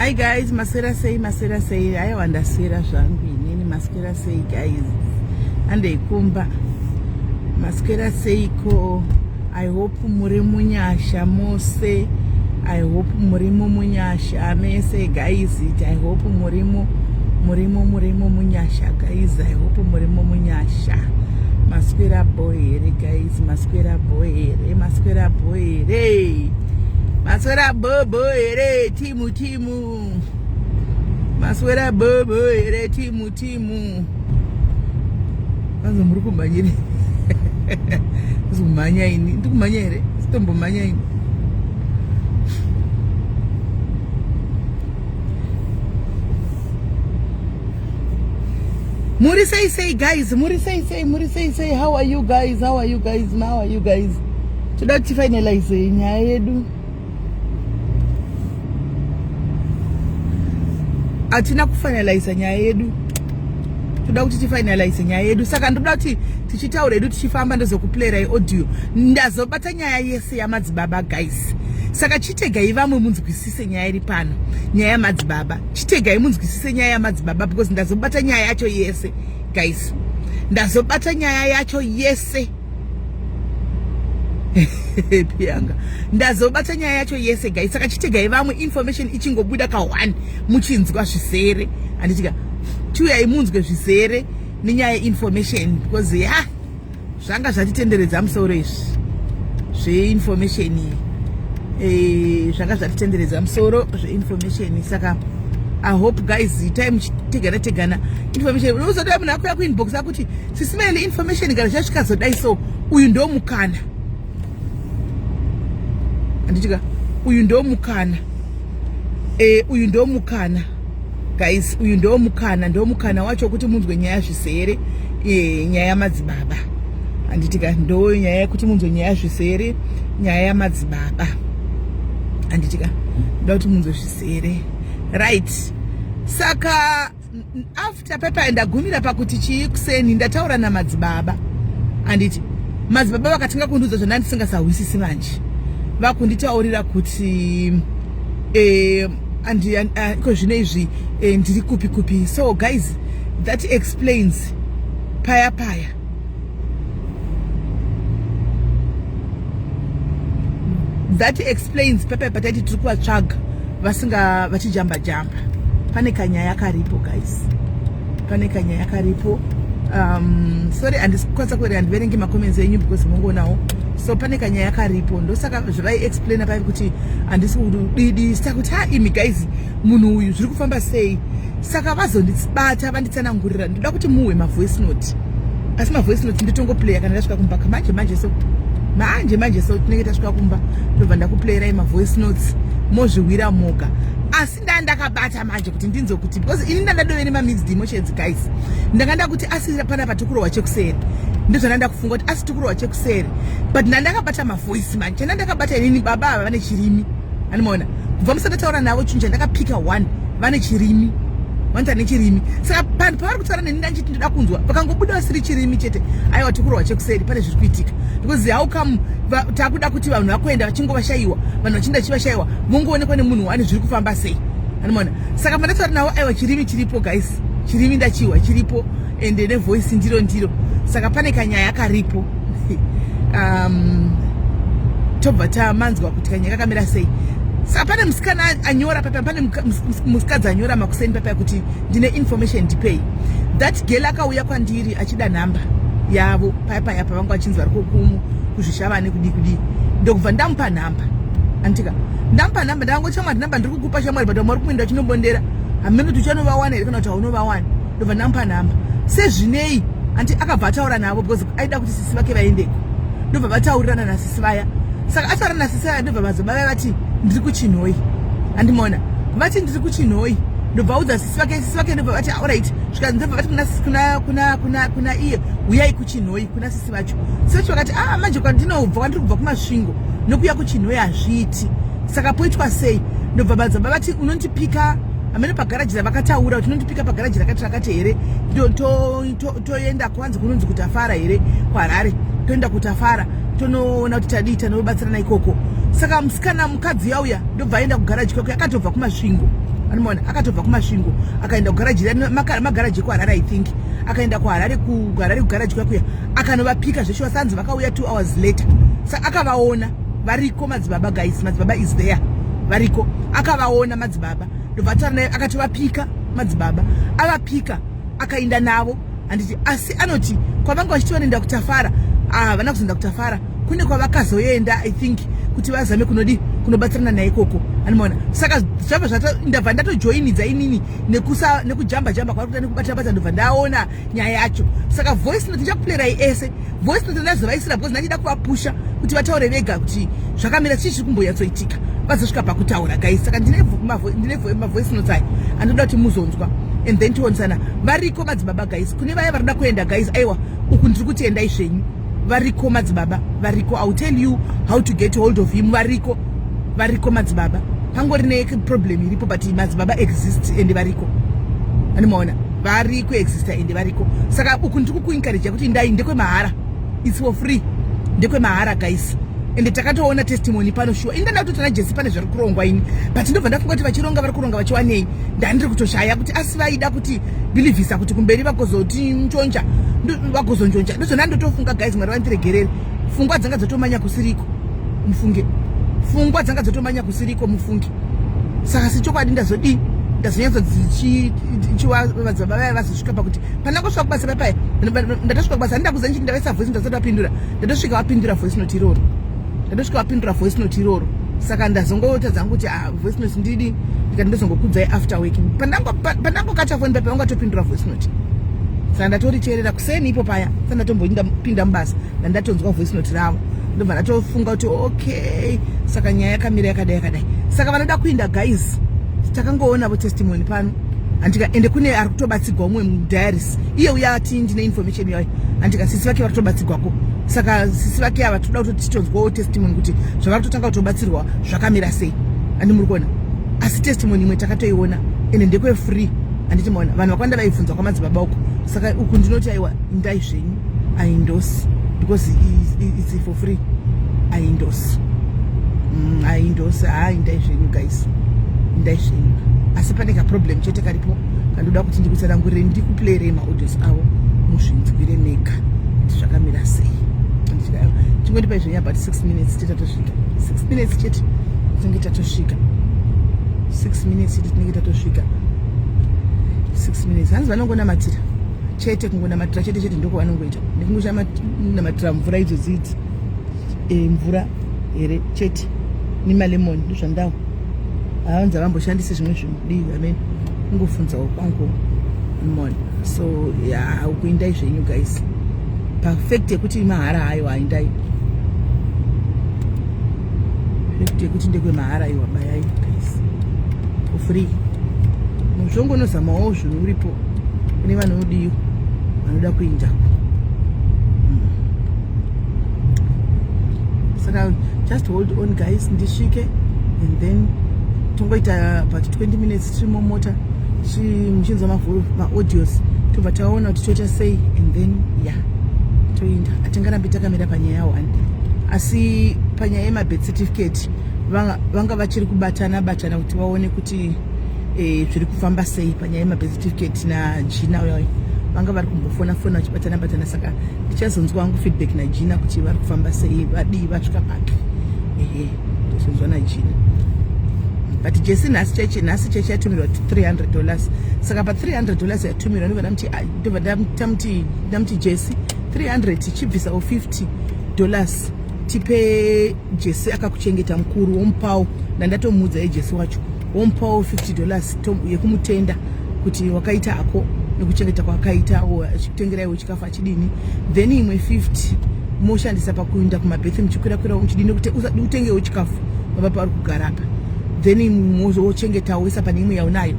Hi guys, maswera sei, maswera sei. Aiwa ndaswera zvangu inini, maswera sei guys. Handei kumba. Maswera seiko? I hope muri munyasha mose. I hope murimo munyasha mese guys. I hope murimo murimo murimo munyasha guys. I hope murimo munyasha. Maswera boy here guys, maswera boy here, maswera boy here. Maswera bobo here timu timu. Maswera bobo here timu timu. Anzi muri kumhanyire. Kumhanya ini. Ndikumhanya here? Sitombomhanya ini. Muri sei sei guys, muri sei sei, muri sei sei. How are you guys? How are you guys? How are you guys? Toda kuti finalize nyaya yedu. Hatina kufinalize nyaya yedu. Toda kuti tifinalize nyaya yedu. Saka ndoda kuti tichitaura hedu tichifamba ndozokuplayera audio. Ndazobata nyaya yese yamadzibaba guys. Saka chitegai vamwe munzwisise nyaya iri pano. Nyaya yamadzibaba. Chitegai munzwisise nyaya yamadzibaba because ndazobata nyaya yacho yese guys. Ndazobata nyaya yacho yese. Piyanga. Ndazobata nyaya yacho yese guys. Saka chitegai vamwe information ichingobuda ka 1 muchinzwa zvisere. Handitika chiuyai munzwe zvisere nenyaya yeinformation because ya zvanga zvatitenderedza musoro izvi zveinformation eh, zvanga zvatitenderedza musoro zveinformation. Saka I hope guys itai muchitegana tegana information. Unozoda munhu akuya kuinbox akuti sisimeli information kana zvasvika zodai, so uyu ndo mukana. Handitika uyu ndo mukana, uyu ndo mukana guys, uyu ndo mukana, ndo mukana wacho kuti munzwe nyaya zvisere, nyaya yamadzibaba. Handitika ndo nyaya yekuti munzwe nyaya zvisere, nyaya yamadzibaba. Handitika ndoda kuti munzwe zvisere, right? Saka after pepa ndagumira pakuti chii kuseni ndataura namadzibaba. Handiti madzibaba vakatanga kundiudza zvandanga ndisingasahwisisi. Manje vakunditaurira kuti iko zvino izvi ndiri kupi kupi. So guys, that explains paya paya that explains pepa pataiti tiri kuvatsvaga vasinga vachijamba jamba. Pane kanyaya karipo guys, pane kanyaya karipo. Sorry, handisi kukwanisa kuverenga, handiverengi macomments enyu because munongoonawo. So pane kanyaya karipo, ndosaka zvavaiexplaina paivi kuti handisi kudidi. Saka kuti ha, imi guys, munhu uyu zviri kufamba sei? Saka vazondibata vanditsanangurira. Ndoda kuti muhwe mavoice note, asi mavoice note nditongoplaya kana ndasvika kumba. Manje manje, so manje manje, so tinenge tasvika kumba, ndobva ndakuplayirai mavoice notes mozviwira moga. Asi ndaa ndakabata manje kuti ndinzwe kuti, because ini ndandadove nemamixed emotions guys. Ndanga ndakuti asi panapa tikurohwa chekuseri, ndozvanda ndakufunga kuti asi tikurohwa chekuseri, but ndandakabata mavoice manje. Chanda ndakabata inini, baba ava vane chirimi. Animaona kubva musandataura navo, chinhu chandakapika one, vane chirimi, vanoita nechirimi. Saka panhu pavari kutaura neni ndanchiti ndoda kunzwa, vakangobuda vasiri chirimi chete, aiwa, tikurohwa chekuseri, pane zviri kuitika. Because how come takuda kuti vanhu vakuenda vachingovashayiwa, vanhu vachinda chivashayiwa, vongoonekwa nemunhu wane? Zviri kufamba sei? Animaona saka pandataura navo, aiwa, chirimi chiripo guys, chirimi ndachiwa chiripo, ende nevoice ndiro ndiro. Saka pane kanyaya karipo. Tobva tamanzwa kuti kanyaya kakamira sei. Saka pane musikana anyora papa, pane musikadzi anyora makuseni papa kuti ndine information ndipei. That girl akauya kwandiri achida nhamba yavo paya paya pavanga vachinzi vari kuzvishavane kudii kudii, ndokubva ndamupa nhamba. Anditika ndamupa nhamba, ndakangoti shamwari, nhamba ndiri kukupa shamwari, but vamwe vari kuenda vachinobondera, hamene kuti uchanovawana here kana kuti haunovawana. Ndobva ndamupa nhamba. Sezvinei anti akabva ataura navo because aida kuti sisi vake vaendeko, ndobva vataurirana nasisi vaya. Saka ataura nasisi vaya, ndobva madzibaba vaya vati ndiri kuChinhoi. Andimona vati ndiri kuChinhoi, ndobva audza sisi vake. Sisi vake ndobva vati alright, svika ndobva vati kuna kuna kuna kuna iye uyai kuChinhoi kuna sisi vacho. Sisi vacho vakati ah, manje kwandinobva, kwandiri kubva kuMasvingo nokuya kuChinhoi hazviiti, saka poitwa sei? Ndobva madzibaba vati unondipika hamene pagaraji ravakataura kuti unondipika pagaraji rakati rakati here, toenda kwanzi kunonzi kuTafara here kuHarare, toenda kuTafara tonoona kuti tadii, tanobatsirana ikoko. Saka musikana, mukadzi yauya, ndobva aenda kugaraji kwake. Akatobva kuMasvingo, anomaona, akatobva kuMasvingo akaenda kugaraji, magaraji ekuHarare, I think. Akaenda kuHarare, kuHarare kugaraji kwakuya, akanovapika zveshuwa. Sanzi vakauya 2 hours later. Saka akavaona variko madzibaba. Guys, madzibaba is there, variko. Akavaona madzibaba, ndobva ataura naye, akatovapika madzibaba. Avapika, akaenda navo, handiti? Asi anoti kwavanga vachiti vanoenda kuTafara, havana kuzoenda kuTafara. Kune kwavakazoenda, I think, kuti vazame kunodi kunobatsirana naye ikoko, anomaona. Saka zvabva ndabva ndatojoinidza inini nekujamba jamba kwari kuita, nekubata bata, ndobva ndaona nyaya yacho. Saka voice note ndichakuplayirai ese. Voice note ndazovaisira because ndachida kuvapusha kuti vataure vega kuti zvakamira chii, chiri kumbonyatsoitika. Vazosvika pakutaura, guys. Saka ndine mavoice notes aya andoda kuti muzonzwa and then tionesana. Variko madzibaba, guys. Kune vaya varikuda kuenda, guys, aiwa, uku ndiri kuti endai zvenyu. Variko madzibaba, variko. I will tell you how to get hold of him. Variko, variko madzibaba. Pangori neproblem iripo, but madzibaba exist and variko, animaona, vari kuexista ende variko. Saka uku ndiri kukuencourage kuti ndai, ndekwemahara. It's for free, ndekwemahara, guys. Ende takatoona testimony pano, shuwa. Ini ndanda kutoti ana Jesi pane zviri kurongwa ini, but ndobva ndafunga kuti vachironga, vari kuronga vachiwanei? Ndandiri kutoshaya kuti asi vaida kuti believisa kuti kumberi vagozoti nchonja, vagozonjonja. Ndozvona ndotofunga, guys. Mwari vandiregerere, pfungwa dzanga dzotomanya kusiriko, mufunge. Pfungwa dzanga dzotomanya kusiriko, mufunge. Saka sechokwadi ndazodii? Ndazonyatsodzichiwa madzibaba vaya vazosvika pakuti pandangosvika kubasa papaya, ndatosvika kubasa, handida nchiti ndavaisa voice note, asati vapindura. Ndatosvika vapindura voice note iroro, ndatosvika vapindura voice note iroro. Saka ndazongotadza kuti, ah, voice note ndidi, ndikati ndozongokudzai after working. Pandangokata foni papa, vangatopindura voice note. Saka ndatoriteerera kuseni ipo paya. Saka ndatombopinda mubasa, ndandatonzwa voice note ravo, ndobva ndatofunga kuti okay, saka nyaya yakamira yakadai yakadai. Saka vanoda kuinda, guys, takangoonavo testimony pano, handika? Ende kune ari kutobatsigwa umwe mudiaries, iye uya ati ndine information yayo, handika? Sisi vake vari kutobatsigwako. Saka sisi vake ava toda kuti titonzwawo testimony kuti zvavari kutotanga kutobatsirwa zvakamira sei, handi muri kuona? Asi testimony imwe takatoiona, ende ndekwefree, handiti maona? Vanhu vakawanda vaibvunza kwamadzibaba uko. Saka uku ndinoti aiwa, indai zvenyu. I endorse because it's for free. I endorse, I endorse. Ha, indai zvenyu, guys, indai zvenyu. Asi pane kaproblem chete karipo kandoda kuti ndikutsanangurire, ndikuplayerei maaudios avo muzvinzwire mega kuti zvakamira sei. Chingondipai zvenyu about 6 minutes, titatosvika. 6 minutes chete tinenge tatosvika. 6 minutes chete tinenge tatosvika. 6 minutes. Hanzi vanongonamatira chete, kungonamatira chete chete, ndoko vanongoita, nekungonamatira mvura idzodzi idzi, mvura here chete nemalemoni, ndozvandawo. Havanzi havamboshandisi zvimwe zvinhu dii, amen. Kungofunzawo kwangu mona. So ya, ukuindai zvenyu, guys. Pafact yekuti mahara hayo, haindai. Fact yekuti ndekwemahara iwa, bayai, guys, for free. Muzvongonozamawo zvinhu uripo kune vanodiwa vanoda kuindako. Saka just hold on, guys, ndisvike and then tongoita about 20 minutes tiri mumota muchinzwa maaudios, tobva taona kuti toita sei and then ya, toinda. Hatingarambi takamira panyaya one. Asi panyaya yemabirth certificate vanga vachiri kubatana batana kuti vaone kuti zviri kufamba sei panyaya yemabirth certificate naJina uyayo. Vanga vari kumbofona fona vachibatana batana. Saka ndichazonzwa hangu feedback naJina kuti vari kufamba sei, vadii, vasvika papi. Ehe, ndozonzwa naJina. But Jesi nhasi chechi, nhasi chechi yatumirwa $300. Saka pa$300 yatumirwa, ndobva ndamuti, ndobva ndamuti, "Jesi, 300 chibvisawo $50 tipe Jesi akakuchengeta mukuru." Womupawo, ndandatomuudza yejesi wacho, womupawo $50 yekumutenda kuti wakaita hako nekuchengeta kwakaita, achikutengeraiwo chikafu, achidini. Then imwe 50 moshandisa pakuenda kumabirth, muchikwira kwira, muchidini, kuti utengewo chikafu baba pauri kugara apa. Then mozochengetawo, woisa pane imwe yaunayo,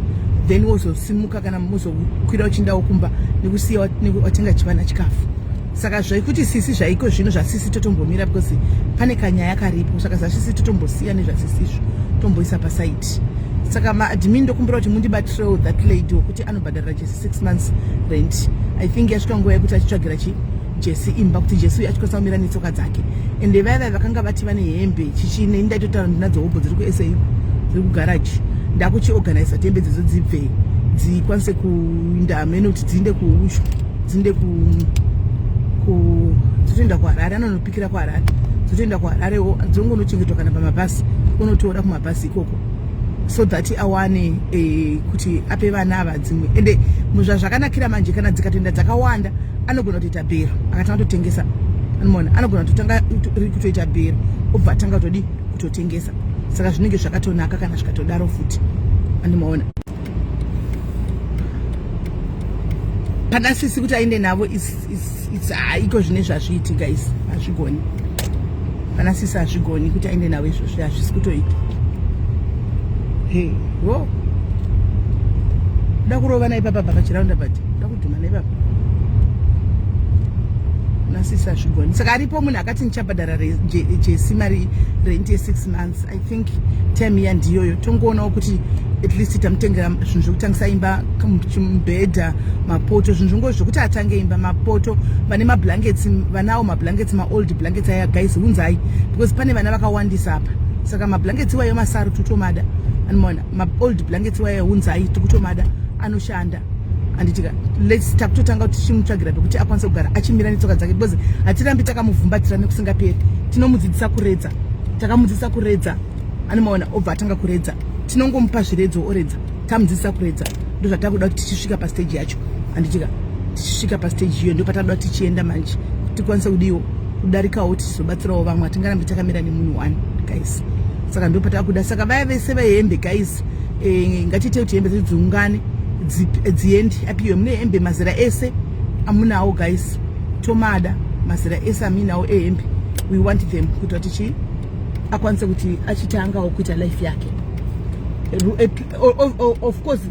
then wozosimuka kana mozokwira uchindawo kumba nekusiya watenga chivana chikafu. Saka zvekuti sisi zvaiko zvino zvasisi totombomira because pane kanyaya karipo. Saka zvasisi totombosiya nezvasisizvo, tomboisa paside. Saka maadmin, ndokumbira kuti mundibatirewo that lady wekuti anobhadharira Jesi 6 months rent. I think yasvika nguva yekuti achitsvagira chi Jesi imba kuti Jesi uyu achikwanisa kumira netsoka dzake. Ende vaya vaya vakanga vati vane hembe chichi neni ndaitotaura ndinadzo hobho dziri kuSA dziri kugarage ndakuchiorganiza kuti hembe dzedzo dzibve dzikwanise kuinda hameno kuti dziinde kuushu dziinde ku ku dzotoenda kuHarare anonopikira kuHarare dzotoenda kuHarare dzongonochengetwa kana pamabhasi onotora kumabhasi ikoko so that awane eh, kuti ape vana ava dzimwe ende zvazvakanakira manje kana dzikatoenda dzakawanda anogona kutoita bhero akatanga kutotengesa anomaona anogona kutotanga kutoita bhero obva atanga kutodi kutotengesa saka zvinenge zvakatonaka kana zvikatodaro futi andimaona pana sisi kuti aende navo iko zvine zvazviiti guys hazvigoni pana sisi hazvigoni kuti aende navo izvozvi hazvisi kutoita he wo da kurova naipapa pachiraunda but da kudhuma naipapa nasisi hazvigoni saka aripo munhu akati ndichabhadhara jesi mari rent ye6 months i think time iya ndiyoyo tongoonawo kuti at least tamutengera zvinhu zvekutangisa imba mubhedha mapoto zvinhu zvingo zvekuti atange imba mapoto vane mablankets vanawo mablankets maold blankets aya guys hunzai because pane vana vakawandisa apa saka mablankets iwayo masaru totomada anomaona maold blankets iwayo hunzai tikutomada anoshanda anditika lets takutotanga kuti tichimutsvagira pekuti akwanise kugara achimira netsoka dzake because hatirambi takamuvhumbatira nekusingaperi tinomudzidzisa kuredza takamudzidzisa kuredza anomaona obva atanga kuredza tinongomupa zviredzo oredza tamudzidzisa kuredza ndozvatakuda kuti tichisvika pastage yacho anditika tichisvika pastage iyo ndopatakuda kuti tichienda manje tikwanise kudiwo kudarikawo tichizobatsirawo vamwe hatingarambi takamira nemunhu one guys saka ndopatakuda saka vaya vese vehembe guys e, ngatiite kuti hembe dzedu dziungane dziende apiwe mune hembe mazera ese amunawo guys tomada mazera ese amuinawo ehembe we want them kuti vatichii akwanise kuti achitangawo kuita life yake of course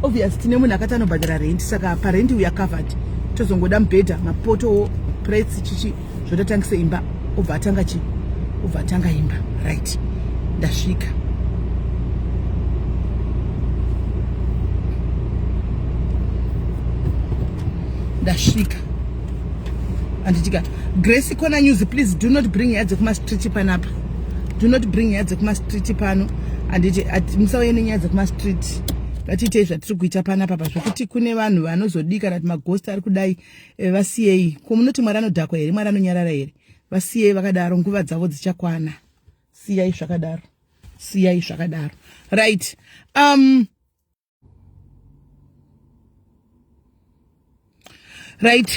obvious tine munhu akati anobhadhara rent saka parent we are covered tozongoda mubhedha mapoto prets chichi zvototangisa imba obva atanga chi obva atanga imba right ndasvika ndasvika anditika Grace Corner News please do not bring nyaya dzekumastreet panapa do not bring nyaya dzekumastreet pano anditi musauye nenyaya dzekumastreet ngatiitei zvatiri kuita panapa pa zvekuti kune vanhu vanozodii kana kuti magost ari kudai eh, vasiyei ko munoti mwari anodhakwa here mwari anonyarara here vasiyei vakadaro nguva dzavo dzichakwana siyai zvakadaro siyai zvakadaro right um right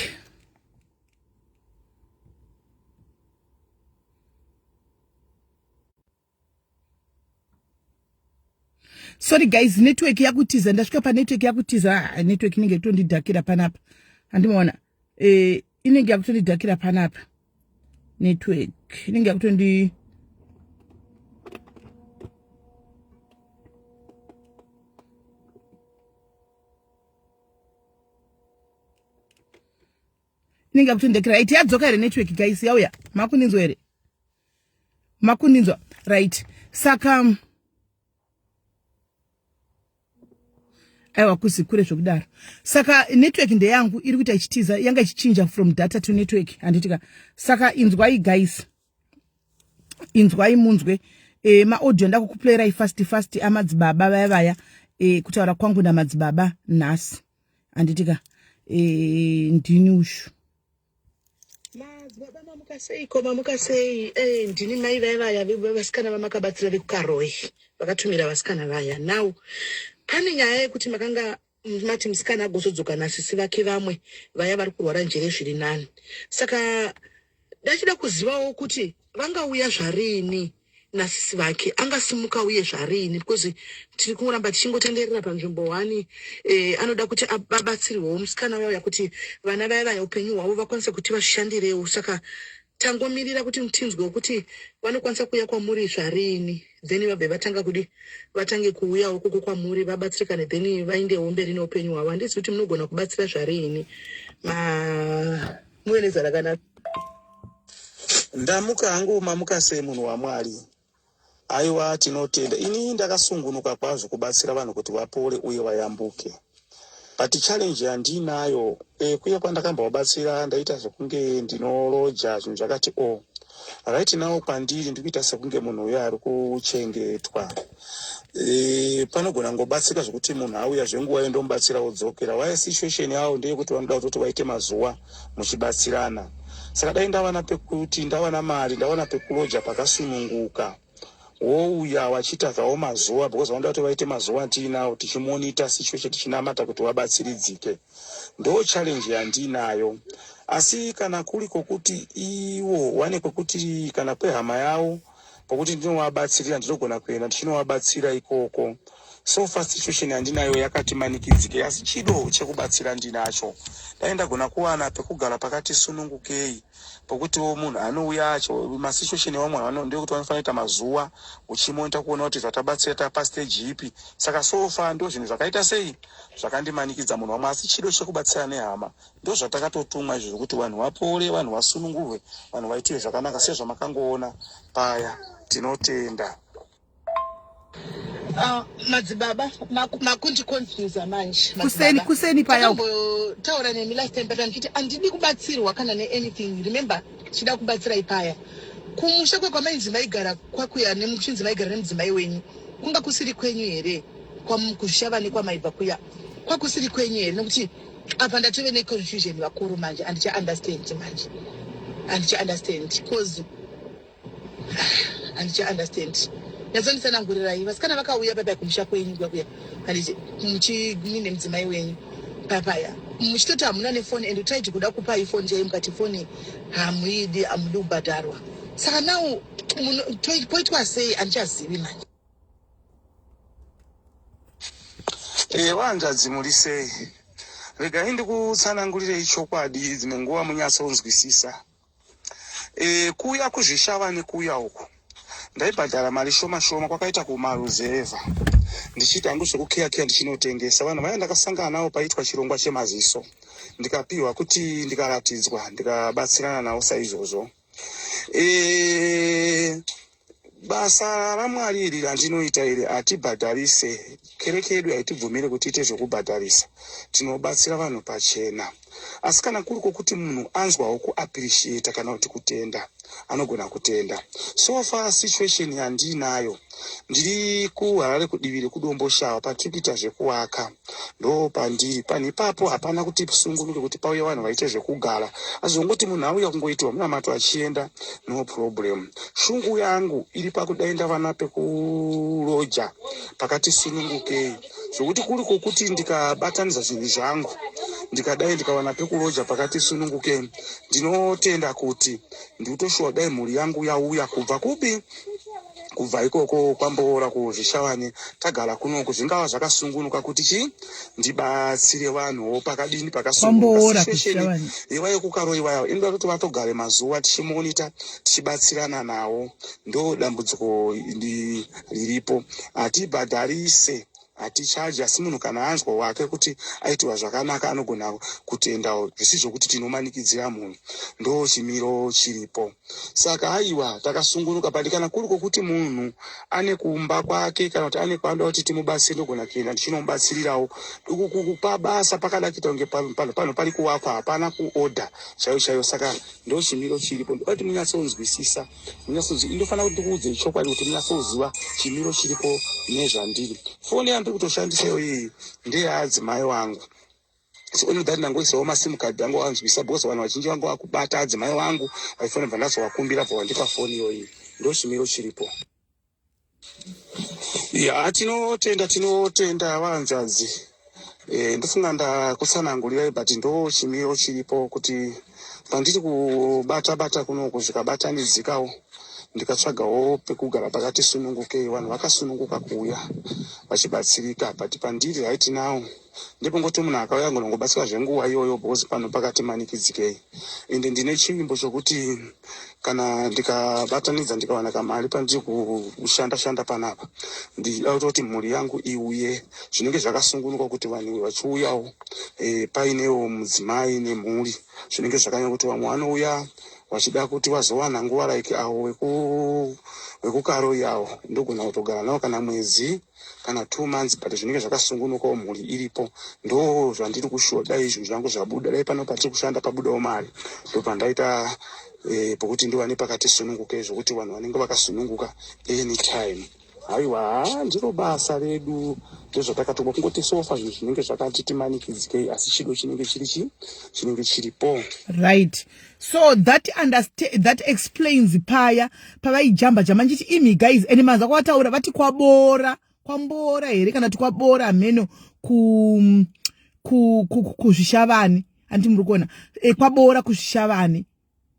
sorry guys network yakutiza ndasvika panetwork yakutiza ah, network inenge kutondidhakira panapa handimaona eh, inenge yakutondidhakira panapa network inenge yakutondi inenge yakutondekera right yadzoka here network guys yauya makuninzwa here makuninzwa right saka aiwa kuzi kure zvekudaro saka network ndeyangu iri kuita ichitiza yanga ichichinja from data to network handitika saka inzwai guys inzwai munzwe e, maaudio ndakukuplayirai fast fast amadzibaba vaya vaya e, kutaura kwangu namadzibaba nhasi handitika e, ndini ushu madzibaba mamuka seiko mamuka sei e, ndini mai vaya vaya vasikana vamakabatsira vekukaroi vakatumira vasikana vaya now pane nyaya yekuti makanga mati musikana agozodzoka nasisi vake vamwe vaya vari kurwara njere zviri nani saka ndachida kuzivawo kuti vangauya zvariini nasisi vake angasimuka uye zvariini because tiri kuramba tichingotenderera panzvimbo one eh, anoda kuti abatsirwewo musikana uya uya kuti vana vaya vaya upenyu hwavo vakwanise kuti vashandirewo saka tangomirira kuti tinzwewo kuti vanokwanisa kuuya kwamuri zvariini then vabve vatanga kudi vatange kuuyawo koko kwamuri vabatsirikane then vaindewo mberi neupenyu hwavo handizi kuti munogona kubatsira zvariini ma muve nezva rakanaka Ndamuka hangu mamuka sei munhu waMwari. Aiwa tinotenda. Ini ndakasungunuka kwazvo kubatsira vanhu kuti vapore uye vayambuke. But challenge yandinayo kuya kwandakambovabatsira ndaita zvekunge ndinoloja zvinhu zvakati o oh. Right now kwandiri ndikuita sekunge munhu uyo ari kuchengetwa. Panogona kungobatsirika zvekuti munhu auya zvenguva iyo ndomubatsira odzokera. Why situation yawo ndeyekuti vanoda kutoti waite mazuva muchibatsirana. Saka dai ndawana pekuti ndawana mari ndawana pekuloja pakasununguka wouya wachiita zvawo mazuva because vanoda kuti vaite mazuva tiinawo tichimonita situation tichinamata kuti wabatsiridzike. Ndo challenge yandinayo. Asi kana kuri kwokuti iwo wane kwekuti kana kwehama yawo pokuti ndinovabatsirira ndinogona kuenda ndichinovabatsira ikoko. So far situation yandinayo yakati manikidzike asi chido chekubatsira ndinacho. Dai ndagona kuwana pekugara pakati sunungukei pokutiwo munhu anouya acho masituation evamwe vanhu ndeyekuti vanofanira kuita mazuva uchimonita kuona kuti zvatabatsira tapastage ipi. Saka so far ndo zvinhu zvakaita sei zvakandimanikidza munhu wamwe asi chido chekubatsira nehama ndozvatakatotumwa izvo zvekuti vanhu vapore vanhu vasunungurwe vanhu vaitiwe zvakanaka sezvamakangoona paya tinotenda. Madzibaba makundiconfusa manje. Kuseni kuseni paya taura nemi last time but anditi andidi kubatsirwa kana neanything. Remember tichida kubatsira ipaya kumusha kwekwamainzi maigara kwakuya nemuchinzi maigara nemudzimai wenyu kunga kusiri kwenyu here kuzvishavane kwamaibva kuya kwakusiri kwenyu here nekuti apa ndatove neconfusion vakuru manje andicha understand manje andicha understand cause andicha understand nyatsonditsanangurirai vasikana vakauya papaya kumusha kwenyu kuya kuya handiti muchimine mudzimai wenyu papaya muchitoti hamuna nefoni and tried kuda kupai foni chaiyo mukati foni hamuidi hamudi kubhadharwa saka now poitwa sei andichazivi manje. Ewa hanzvadzi muri sei? Regai ndikutsanangurirei chokwadi dzimwe nguva munyatsonzwisisa. Kuya kuzvishavane kuya uku ndaibhadhara mari shoma shoma kwakaita kumaruzevha ndichiita hangu zvekukiya kiya ndichinotengesa. Vanhu vaya ndakasangana navo paitwa chirongwa chemaziso ndikapiwa kuti ndikaratidzwa ndikabatsirana navo saizvozvo. Basa raMwari iri randinoita iri hatibhadharise. Kereke yedu haitibvumire kuti tiite zvekubhadharisa. Tinobatsira vanhu pachena. Asi kana kuri kwokuti munhu anzwawo kuappreciata kana kuti kutenda, anogona kutenda. So far situation yandiinayo ndiri kuHarare kudivi rekuDomboshawa patiri kuita zvekuwaka ndopandiri. Panhu ipapo hapana kuti sungunuke kuti pauye vanhu vaite zvekugara. Asi zvongoti munhu auya kungoitirwa munamato achienda no problem. Shungu yangu iri pakudai ndavana pekuroja pakati sunungukei zvokuti kuri kwokuti ndikabatanidza zvinhu zvangu ndikadai ndikawana pekuroja pakati sunungukei ndinotenda kuti ndikutoshuwa dai mhuri yangu yauya kubva kupi kubva ikoko kwamboora kuzvishavane tagara kunoku zvingava zvakasungunuka kuti chii ndibatsire vanhuwo pakadini Kwamboora pakasungunuka situation kuzvishavane. ivayo kukaroiwa yawo inoda kuti vatogare mazuva tichimonita tichibatsirana nawo ndo dambudziko riripo hatibhadharise hatichaji asi munhu kana anzwa wake kuti aitirwa zvakanaka anogona kutendawo zvisi zvokuti tinomanikidzira munhu ndo chimiro chiripo saka aiwa takasungunuka but kana kuri kwokuti munhu ane kumba kwake kana kuti ane kwaanoda kuti timubatsire ndogona kuenda ndichinomubatsirirawo pabasa pakada kuita kunge pano pari kuvakwa hapana kuodha chaiyo chaiyo saka ndo chimiro chiripo ndoda kuti munyatsonzwisisa munyatsonzwi indofanira kuti ndikuudzei chokwadi kuti munyatsoziva chimiro chiripo nezvandiri foni yandiri kutoshandisa iyoyi ndeyaadzimai wangu so only that ndangoisawo masim card angu anzwisa because vanhu vazhinji vangu vakubata adzimai vangu vaifona bva ndazovakumbira bva vandipa foni iyoyi ndo chimiro chiripo ya tinotenda tinotenda vanzvadzi ndofunga ndakutsanangurirai but ndo chimiro chiripo kuti pandiri kubata bata kunoku zvikabatanidzikawo ndikatsvagawo pekugara pakati sunungukei vanhu vakasununguka kuuya vachibatsirika but pandiri right now ndepongoti munhu akauya ngonongobatsira zvenguva iyoyo because pano pakati manikidzikei ende ndine chivimbo chokuti kana ndikabatanidza ndikawana kamari pandiri kushanda shanda panapa ndida kutoti mhuri yangu iuye zvinenge zvakasungunuka kuti vanhu vachiuyawo painewo mudzimai nemhuri zvinenge zvakanyanya kuti vamwe vanouya Vachida kuti vazowana nguva like avo vekukaroi avo, ndogona kutogara navo kana mwedzi kana 2 months, but zvinenge zvakasungunukawo, mhuri iripo. Ndo zvandiri kushuwa. Dai zvinhu zvangu zvabuda, dai pano patiri kushanda pabudawo mari, ndobva ndaita pokuti ndiwane pakati sununguke, zvokuti vanhu vanenge vakasununguka anytime. Haiwa, ndiro basa redu, ndozvatakatomwa kungoti so far zvinhu zvinenge zvakati timanikidzikei, asi chido chinenge chiri chi chinenge chiripo. Right, so that explains paya pavaijamba jamba nchiti imi guys, ende manza kwavataura vati kwabora, kwambora here kana kuti kwabora hameno kuzvishavani. Handiti muri kuona kwabora kuzvishavani?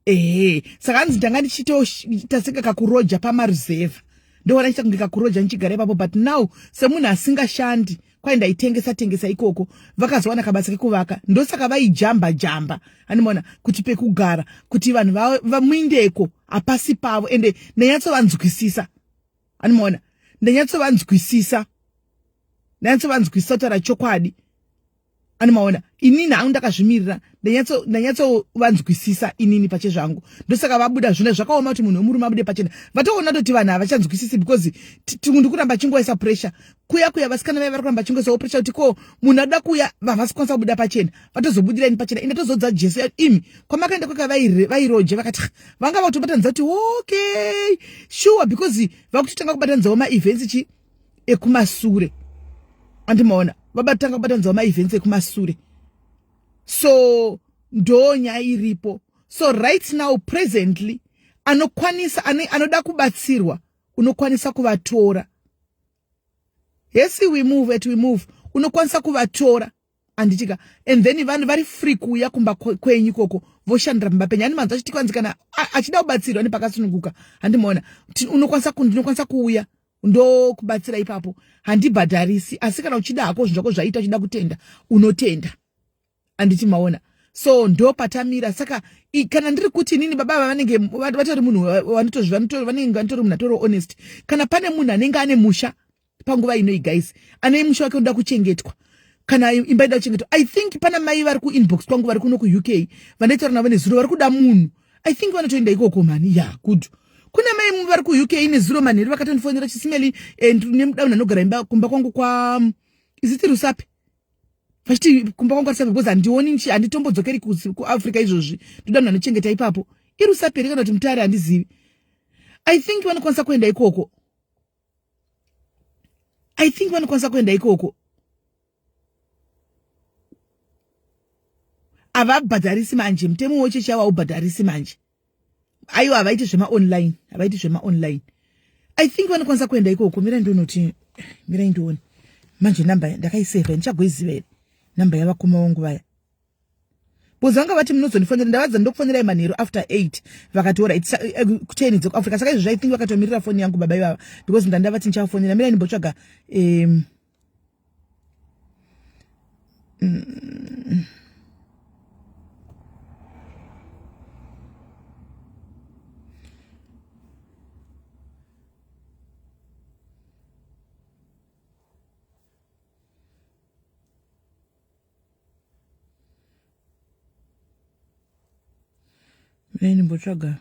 Ehe, saka hanzi ndanga ndichitoita seka kakuroja pamaruzevha, ndoona ndichita kunge kakuroja ndichigara ipapo. But now semunhu asingashandi, kwai ndaitengesa tengesa ikoko, vakazowana kabasa kekuvaka, ndosaka vaijamba jamba. Andimaona kuti pekugara kuti vanhu vamuindeko hapasi pavo. Ende ndanyatsovanzwisisa, andimaona, ndanyatsovanzwisisa, ndanyatsovanzwisisa kutaura chokwadi. Animaona, inini hangu ndakazvimirira, ndanyatsovanzwisisa inini pachezvangu. Ndosaka vabuda. Zvino zvakaoma kuti munhu wemurume abude pachena, vatoona toti vanhu havachanzwisisi, because ndikuramba chingoisa pressure kuya kuya. Vasikana vaya vari kuramba chingoisawo pressure kuti ko munhu ada kuya, havasi kukwanisa kubuda pachena, vatozobudira ini pachena. Ine tozodza Jesu imi kwamakaenda kweka vairoje, vakati vanga vakutobatanidza kuti okay, sure, because vakutotanga kubatanidzawo maevents chi ekumasure. Andimaona vabatanga kubatanidzawo maevents ekumasure. So ndo nyaya iripo. So right now, presently, anokwanisa, anoda kubatsirwa, unokwanisa kuvatora. Yes, we move at we move. Unokwanisa kuvatora, anditika? And then vanhu vari free kuuya kumba kwenyu ikoko, voshandira pamba penyu. Handi manzwa achiti kwanzi kana achida kubatsirwa nepakasununguka? Handimaona, unokwanisa, ndinokwanisa kuuya ndokubatsira ipapo, handibhadharisi. Asi kana uchida hako zvinhu zvako zvaita, uchida kutenda, unotenda. Handiti maona? So ndo patamira. Saka kana ndiri kuti inini baba ava vanenge vatori munhu vanenge vatori munhu atori honest. Kana pane munhu anenge ane musha panguva inoi, guys, ane musha wake unoda kuchengetwa, kana imba ida kuchengetwa, I think pana mai vari kuinbox kwangu, vari kuno kuUK, vandaitaura navo nezuro, vari kuda munhu. I think vanotoenda ikoko mani. Ya, good. Kuna mai vari kuUK nezuro manheru vakatondifonera, chisimeli, nemuda munhu anogara imba kumba kwangu kwa isiti Rusape, vachiti kumba kwangu aRusape, because handioni, handitombodzokeri kuAfrica izvozvi, ndoda munhu anochengeta ipapo. IRusape here kana kuti Mutare? Handizivi. I think vanokwanisa kuenda ikoko. I think vanokwanisa kuenda ikoko. Havabhadharisi manje, mutemo wechechi avo haubhadharisi manje. Aiwa, havaiti zvemaonline, havaiti zvemaonline. I think vanokwanisa kuenda ikoko. Mirai ndionoti, mirai ndione manje namba ndakaisevha, ndichagoiziva here namba yavakoma vangu vaya? Because vanga vati munozondifonera, ndavadza ndokufonerai manheru after 8, vakati alright, 10 dzekuAfrica. Saka izvozvo I think vakatomirira foni yangu baba ivava, because ndandavati ndichavafonera. Mirai ndimbotsvaga. Mirai ndimbotsvaga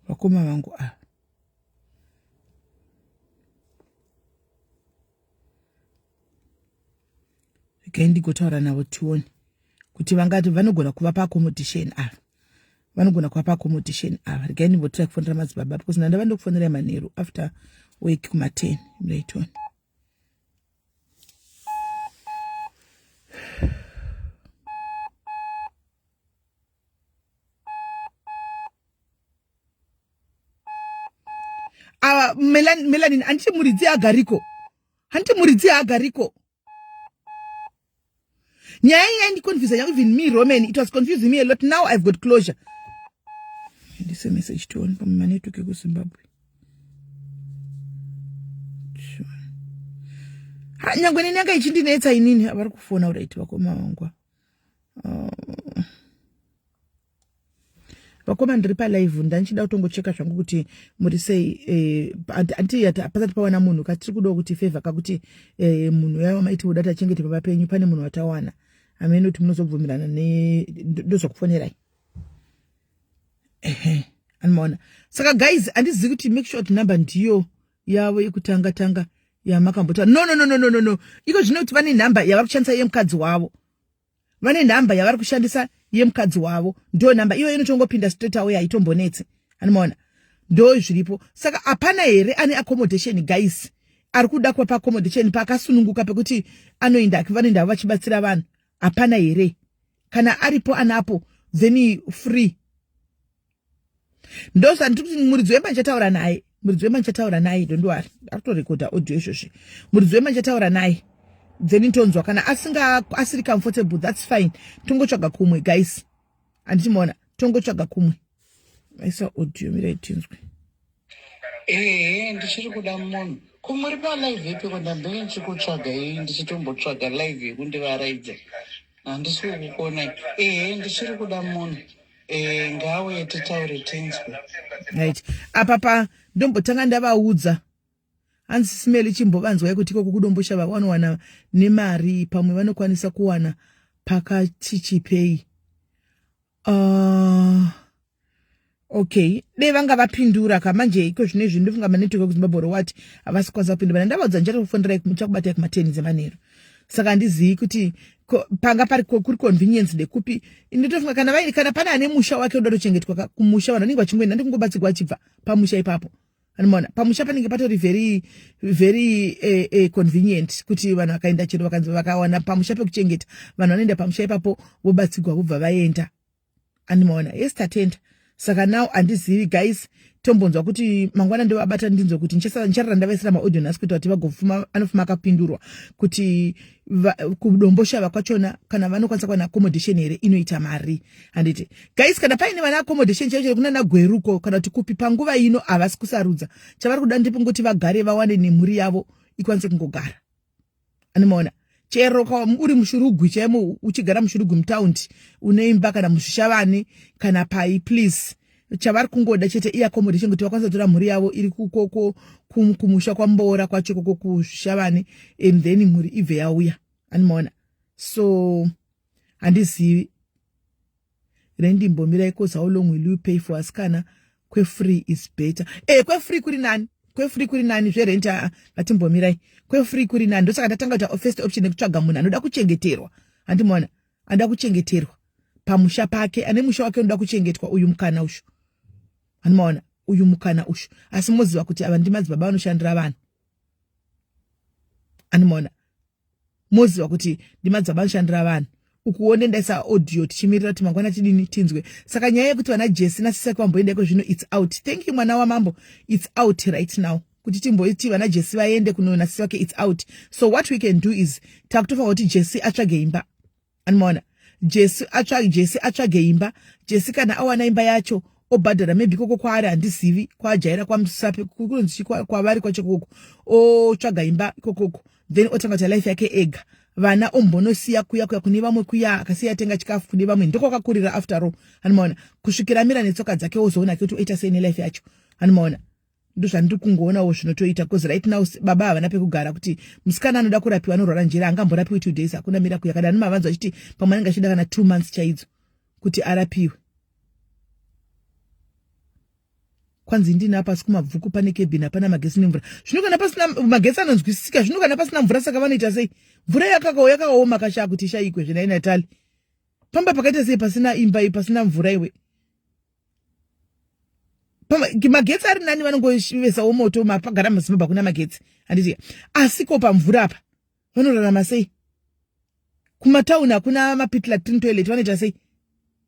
vakoma vangu ava. Regai ndigotaura navo tione kuti vangati vanogona kuvapa accommodation ava, vanogona kuvapa accommodation ava. Regai ndimbotira kufonera madzibaba, because ndandava ndokufonerai manheru after work kuma10. Miraitoni. Ava melanin, handiti muridzi agariko? Handiti muridzi agariko? Nyaya iyi yaindiconfusa, even me, Roman, it was confusing me a lot. Now I've got closure. Ndise message tione pamwe manetwork ekuZimbabwe. Nyangwe nini yanga ichindinetsa inini. Vari kufona uraiti vakoma vangu. Vakoma, ndiri palive, ndandichida kutongocheka zvangu kuti muri sei. Handiti pasati pawana munhu katiri kudawo kuti favor kakuti munhu yava maiti uda tachengete pamba penyu, pane munhu watawana. Hameno kuti munozobvumirana ne ndozokufonerai. Ehe, anomaona. Saka guys, handizivi kuti make sure kuti number ndiyo yavo yekutanga tanga yamakambota. No, no, no, no, no, no, no. Iko zvino kuti vane nhamba yavari kushandisa yemukadzi wavo. Vane nhamba yavari kushandisa yemukadzi wavo, ndo nhamba iyoyo inotongopinda straight away, haitombonetsi. Anomaona, ndo zviripo. Saka hapana here ane accommodation, guys, ari kuda kuva paaccommodation paakasununguka pekuti anoenda, vanoenda vachibatsira vanhu? Hapana here? Kana aripo anapo, then free. Ndozvandiri kuti muridzi wemba ndichataura naye, muridzi wemba ndichataura naye. Don't worry, ari kutorekodha audio izvozvi. Muridzi wemba ndichataura naye, then tonzwa kana asinga asiri comfortable. That's fine, tongotsvaga kumwe, guys. Handichimaona, tongotsvaga kumwe. Aisa audio, mirai tinzwe. Ehe, ndichiri kuda munhu. Kumuri palive ipiko? Ndambenge ndichikutsvagai, ndichitombotsvaga live yekundivaraidza, handisi kukuonai. Ehe, ndichiri kuda munhu. Ngauye titaure tinzwe. Right, apa pa ndombotanga ndavaudza. Hanzi simeli chimbovanzwai kuti ikoko kuDomboshava vanowana nemari, pamwe vanokwanisa kuwana pakati chipei. Okay, dei vanga vapindura ka manje iko zvino izvi. Ndofunga manetwork ekuZimbabwe rowati havasi kukwanisa kupindura. Ndavaudza ndichatokufonerai, muchakubatai kuma10 dzemanheru. Saka handizivi kuti panga pari kuri convenience ndekupi. Ndinotofunga kana vaini, kana pane ane musha wake unoda tochengetwa kumusha, vanhu vanenge vachingoenda, ndikungobatsigwa achibva pamusha ipapo. Anomaona pamusha panenge patori very very convenient kuti vanhu vakaenda, chero vakanzi vakawana pamusha pekuchengeta vanhu, vanoenda pamusha ipapo, vobatsigwa, vobva vaenda. Andimaona? Yes, tatenda. Saka now handizivi, guys, tombonzwa kuti mangwana ndovabata, ndinzwe kuti ndicharara ndavaisira maaudio nhasi kuita kuti vagofuma anofuma akapindurwa kuti kuDomboshava kwachona kana vanokwanisa kuwana accommodation here, inoita mari. Handiti guys, kana paine vana accommodation chaicho kunana Gweruko kana kuti kupi, panguva ino havasi kusarudza. Chavari kuda ndepongoti vagare, vawane nemhuri yavo ikwanise kungogara. Anomaona, chero uri muShurugwi chaimo, uchigara muShurugwi mutaundi, une imba, kana muZvishavane kana pai, please, chavari kungoda chete iaccommodation kuti vakwanise kutora mhuri yavo iri kukoko kumusha kwaMboora kwacho koko kuZvishavane, and then mhuri ibve yauya. Anomaona? So handizivi rendimbomirai, cause how long will you pay for asikana? Kwefree is better. Kwefree kuri nani, kwefree kuri nani. Zverent ngatimbomirai, kwefree kuri nani. Ndosaka ndatanga kuita first option yekutsvaga munhu anoda kuchengeterwa. Handimaona, anoda kuchengeterwa pamusha pake, ane musha wake unoda kuchengetwa. Uyu mukana ushu, handimaona, uyu mukana ushu. Asi moziva kuti ava ndimadzibaba vanoshandira vanhu. Handimaona, moziva kuti ndimadzibaba vanoshandira vanhu. Ukuone ndaisa audio tichimirira kuti mangwana tidini, tinzwe. Saka nyaya yekuti vana Jesi nasisaki vamboendaiko zvino, it's out. Thank you, mwana wamambo. It's out right now kuti timboiti vana Jesi vaende kunoona sisi vake. It's out. So what we can do is takutofanira kuti Jesi atsvage imba. Anomaona, Jesi atsvage, Jesi atsvage imba. Jesi kana awana imba yacho, obhadhara maybe koko kwaari, handizivi kwaajaira, kwaMusape kunonzi kwavari kwacho koko, otsvaga imba ikokoko, then otanga kuita life yake ega. Vana ombonosiya kuya kuya kune vamwe kuya, akasiya atenga chikafu kune vamwe, ndokwakakurira after all. Anomaona, kusvikira amira netsoka dzake, ozoona ke kuti oita sei nelife yacho. Anomaona, ndozvandiri kungoonawo zvinotoita, because right now baba havana pekugara. Kuti musikana anoda kurapiwa, anorwara njere, angamborapiwi 2 days? Hakuna miracle yakadai. Anomavanzwa achiti pamwe anenge achida kana 2 months chaidzo kuti arapiwe. Kwanzi ndina pasi kuMabvuku pane cabin, hapana magetsi nemvura. Zvino kana pasina magetsi anonzwisisika, zvino kana pasina mvura, saka vanoita sei? Mvura yakaoma kashaa kuti ishayikwe zvenai Natali. Pamba pakaita sei pasina imba, pasina mvura iwe? Magetsi ari nani, vanongovesawo moto. Mapagara muZimbabwe hakuna magetsi, handiti? Asi ko pamvura apa vanorarama sei? Kumatauni hakuna mapit latrine, toilet, vanoita sei?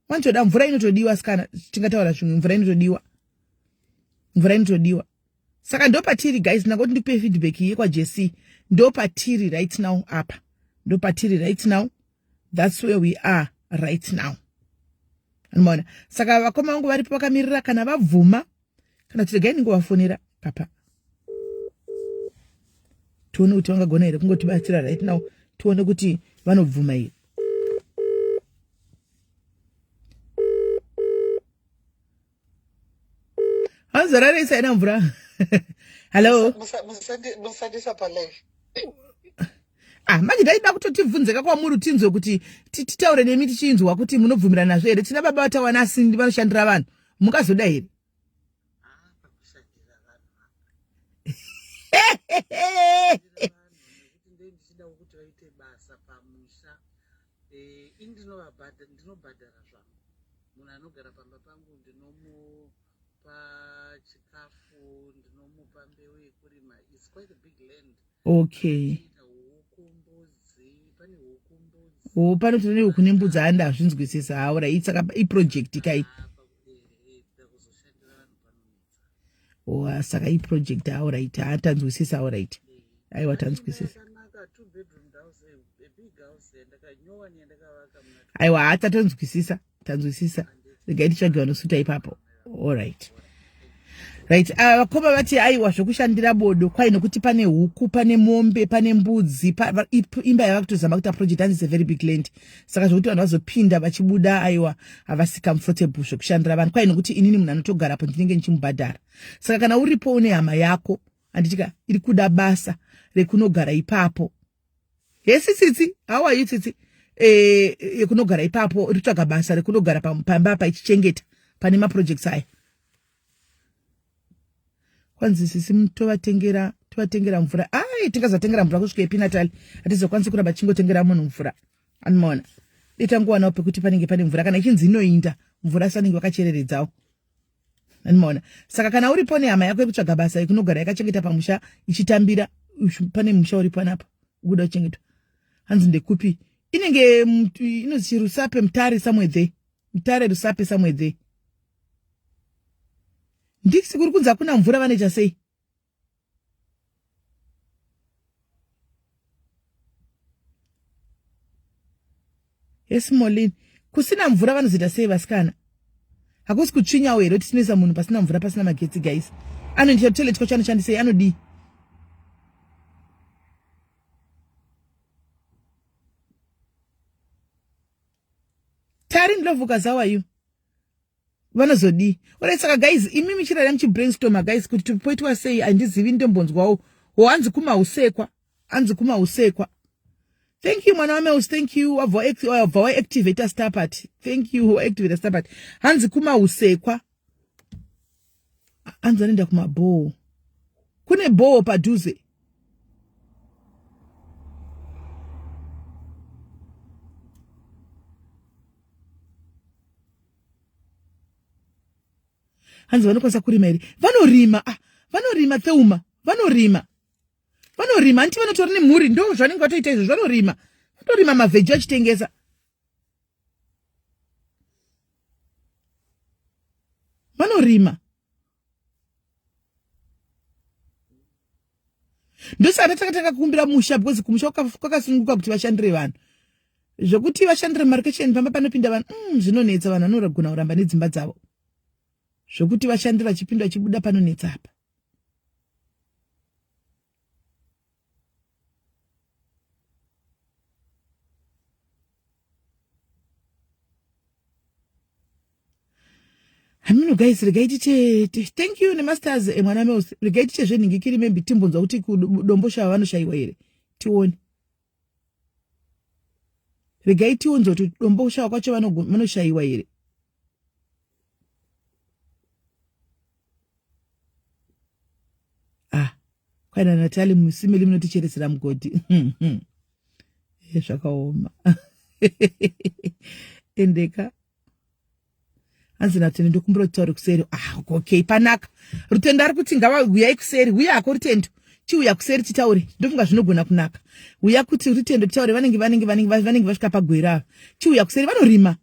Vanotoda mvura, inotodiwa sikana. Tingataura zvimwe, mvura inotodiwa, mvura inotodiwa. Saka ndopatiri, guys. Ndangoti ndikupe feedback yekwaJC. Ndopatiri right now apa, ndopatiri right now. That's where we are right now. Anomaona, saka vakoma vangu varipo vakamirira kana vabvuma, kana kuti regai ndingovafonera papa, tione kuti vangagona here kungotibatsira right now, tione kuti vanobvuma here. Hanzararisa ina mvura. Hello. Musandisa palive. Ah, manje ndaida kutotibvunzeka kwamuri tinzwe kuti titaure nemi tichinzwa kuti munobvumirana nazvo here. Tina baba vatawana asi vanoshandira vanhu. Mungazoda here? Eh, ini ndinobhadhara zvangu munhu anogara pamba pangu ndinomupa chikafu ndinomupa mbeu yekurima its quite a big land okay o pano tine huku nembudzi haa ndazvinzwisisa haura itsaka iproject kai o saka iproject aorit haa tanzwisisa aorit aiwa tanzwisisa aiwa haa tatonzwisisa tanzwisisa regai titsvage vanosuta ipapo allright right ah, vakoma uh, vati aiwa zvokushandira bodo kwai nokuti pane huku pane mombe pane mbudzi pa, imba yava kutozama kuita project hanzi is a very big land saka zvokuti vanhu vazopinda vachibuda aiwa havasi comfortable zvokushandira vanhu kwai nokuti inini munhu anotogarapo ndinenge ndichimubhadhara saka kana uripo une hama yako handitika iri kuda basa rekunogara ipapo hesi tsitsi how are you tsitsi eh, yekunogara ipapo iri kutsvaga basa rekunogara pamba apa ichichengeta pane maprojects aya kwanzi sisi tovatengera tovatengera mvura ai tingazvatengera mvura kusvika ipi natali hatizokwanisi kuramba tichingotengera munhu mvura anomaona detangowanawo pekuti panenge pane mvura kana ichinzi inoinda mvura asi vanenge vakachereredzawo Anomaona. Saka kana uripo nehama yako yekutsvaga basa yekunogara yakachengeta pamusha ichitambira pane musha uri panapa ukuda kuchengetwa. Hanzi ndekupi? Inenge inonzi Rusape Mutare somewhere there. Mutare Rusape somewhere there. Ndiksi kuri kunzi hakuna mvura vanoita sei? Yes Molin, kusina mvura vanozoita sei vasikana? Hakusi kutsvinyawo here kuti tinoisa munhu pasina mvura pasina magetsi guys? Anoendesa toilet kwacho anoshandisei anodii? Tari Ndlovukazi, how are you? Vanozodii? Alright, saka guys, imi muchirara muchibrainstorma guys kuti poitwa sei handizivi ndombonzwawo. Ho hanzi kumausekwa. Hanzi kumausekwa. Thank you mwana waMels, thank you. Wabva waactivata star party. Thank you, waactivata star party. Hanzi kumausekwa. Hanzi anoenda kumabhoo. Kune bhoo padhuze. Hanzi vanokwanisa kurima here? Vanorima. Ah, vanorima Theuma. Vanorima. Vanorima. Hanti vanotori nemhuri ndo zvanenge vatoita izvo vanorima. Vatorima mavheji vachitengesa. Vanorima. Ndosaka takatanga kukumbira musha because kumusha kwakasununguka kuti vashandire vanhu. Zvekuti vashandire marikesheni pamba panopinda vanhu zvinonetsa vanhu vanogona kuramba nedzimba dzavo. Zvekuti vashandire vachipinda vachibuda panonetsa apa. Hamino guys, regai tiche thank you nemasters emwana eh, meus regai tiche zvenhingikiri maybe timbonzwa kuti kudomboshava vanoshaiwa here tione regai tionzwa kuti domboshava kwacho vanoshaiwa here ah kwaina natali musimeli munoticheresera mugodhi eh, zvakaoma endeka hanzi natende ndokumbira kuti taure kuseri ah okay panaka rutendo ari kuti ngava huyai kuseri huya hako rutendo chiuya kuseri titaure ndofunga zvinogona kunaka huya kuti rutendo titaure vanenge vanenge vanenge vanenge vasvika pagwera ava chiuya kuseri vanorima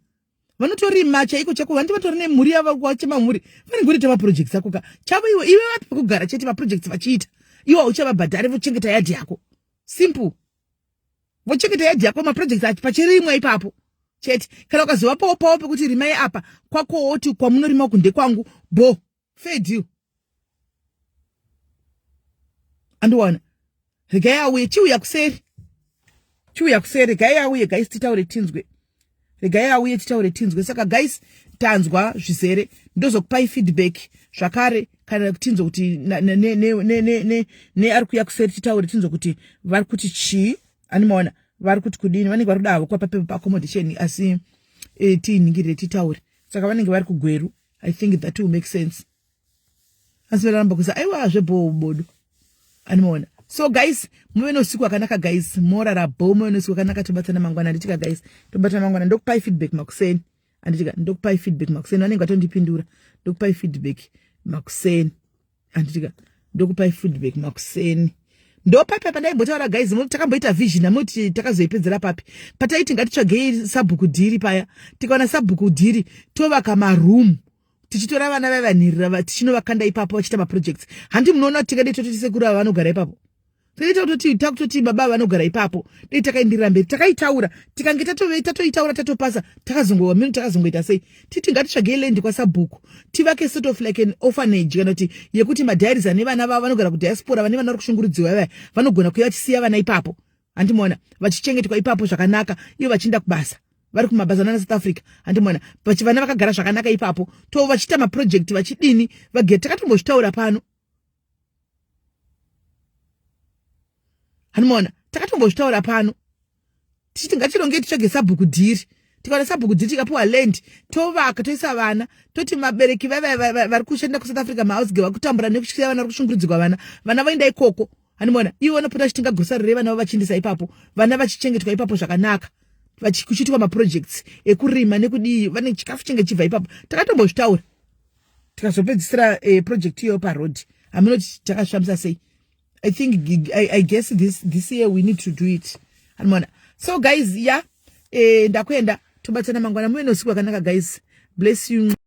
vanotorima chaiko chako vanti vatori nemhuri yavo kwachema mhuri vanenge votoita maprojects ako ka chavo iwe iwe vapi pekugara chete maprojects vachiita iwe hauchavabhadhare vochengeta yadhi yako simple vochengeta yadhi yako maprojects acho pachirimwa ipapo chete kana ukazovapawo pawo pekuti rimai apa kwako woti kwamunorima uku ndekwangu bo fair deal andiwana regai auye chiuya kuseri chiuya kuseri regai auye guys titaure tinzwe regai auye titaure tinzwe saka guys tanzwa zvizere ndozokupai feedback zvakare kana tinzwe kuti neari kuuya kuseri titaure tinzwe kuti vari kuti chii. Animaona vari kuti kudini, vanenge vari kuda havo kuva paaccommodation, asi tiiningirire titaure. Saka vanenge vari kuGweru. I think that will make sense, asi varamba kuisa aiwa zvebhoo bodo. Animaona? So guys, muve neusiku wakanaka guys, morara bho, muve neusiku wakanaka. Tobatana mangwana, handitika guys? Tobatana mangwana, ndokupai feedback makuseni, handitika? Ndokupai feedback makuseni. Vanenge vatondipindura, ndokupai feedback makuseni, handitika? Ndokupai feedback makuseni. Ndopapi pandaimbotaura guys, takamboita vision, amuti takazoipedzera papi, pataiti ngatitsvagei sabhuku dhiri paya. Tikaona sabhuku dhiri, tovaka maroom, tichitora vana vavanhirira, tichinovakanda ipapo vachiita maprojects. Handi munoona kuti tingadei tototi sekuru ava vanogara ipapo? Takaita kutoti takutoti baba vanogara ipapo. Dei takaenderera mberi takaitaura, tikange tatoitaura, tatopasa, takazongowa mino, takazongoita sei? Titi ngatitsvagei land kwasabhuku, tivake sort of like an orphanage, kana kuti yekuti madiaries ane vana vavo vanogara kudiaspora, vane vana vari kushungurudziwa vaya, vanogona kuya vachisiya vana ipapo, handimaona, vachichengetwa ipapo zvakanaka, ivo vachienda kubasa, vari kumabasa nana South Africa, handimaona, vana vakagara zvakanaka ipapo, to vachiita maproject, vachidini vage. Takatombozvitaura pano, handimaona, takatombozvitaura pano tichiti ngatirongei titsvage sabhuku dhiri. Tikaona sabhuku dhiri, tikapiwa land, tovaka, toisa vana, toti mabereki vava vari kushanda kuSouth Africa, mahouse vari kutambura nekutyira vana, vari kushungurudzirwa vana, vana voenda ikoko, handimaona, ivo vanopota vachitenga grosari revana vavo, vachiendesa ipapo, vana vachichengetwa ipapo zvakanaka, kuchiitwa maprojects ekurima nekudii, vane chikafu chenge chibva ipapo. Takatombozvitaura, tikazopedzisira project iyoyo paroad. Haminoti takazvifambisa sei. I think I guess this year we need to do it, handimaona. So guys, ya, ndakuenda, tobatsana mangwana. Muve neusiku wakanaka guys, bless you.